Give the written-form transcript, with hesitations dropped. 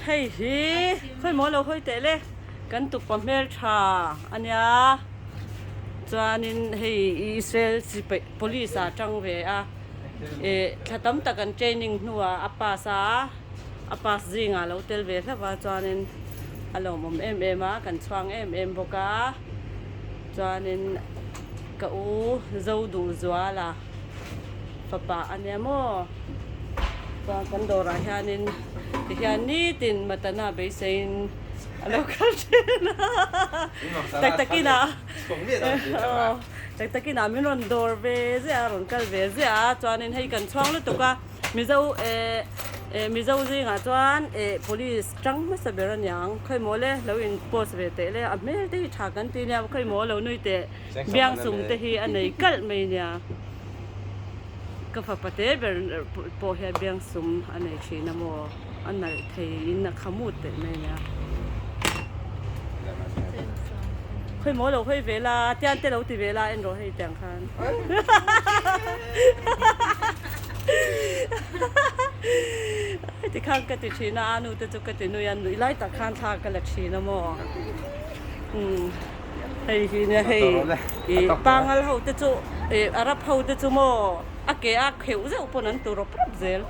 Hei hi khawi maw lo hawi teh le kan tukpa hmeltha a nia chuanin hei Israel sipai police ah tang ve a ih thla tam tak an training hnuah a pass a a pass zingah a lo tel ve hlauh a chuanin a lawmawm em em a kan chhuang em em bawk a chuanin ka u zo duh zuala. Fapa a nia maw? Chuan kan dawrah hianin tihian nitin Matana beiseiin a lo kal thin a. Tak takin a tak takin a min rawn dawr ve ziah a, rawn kal ve ziah a. Chuanin hei kan chhuang lutuk a, Mizo eh eh Mizo zingah chuan eh police tang hmasa ber a niang. Khawimaw le lo in post ve teh le a hmel te hi tha kan ti nia khawimaw lo nui teh. Biangsum te hi a nei kalh mai nia. Ka fapa te ber pawh hian biangsum a nei thin a maw? A nalh thei in a khamut teh mai nia. Khawi maw lo hawi ve la, tian te lo ti ve la en rawh hei tiang khan. Tikhan ka ti thin a, a nu te chu ka ti nui a, nuih lai tak khan thla ka la thin a maw? Umm. Hei hi nia hei ih pangal ho te chu ih arab ho te chu maw a ke a kheuh zeuh pawn an tu rawp rawp zel.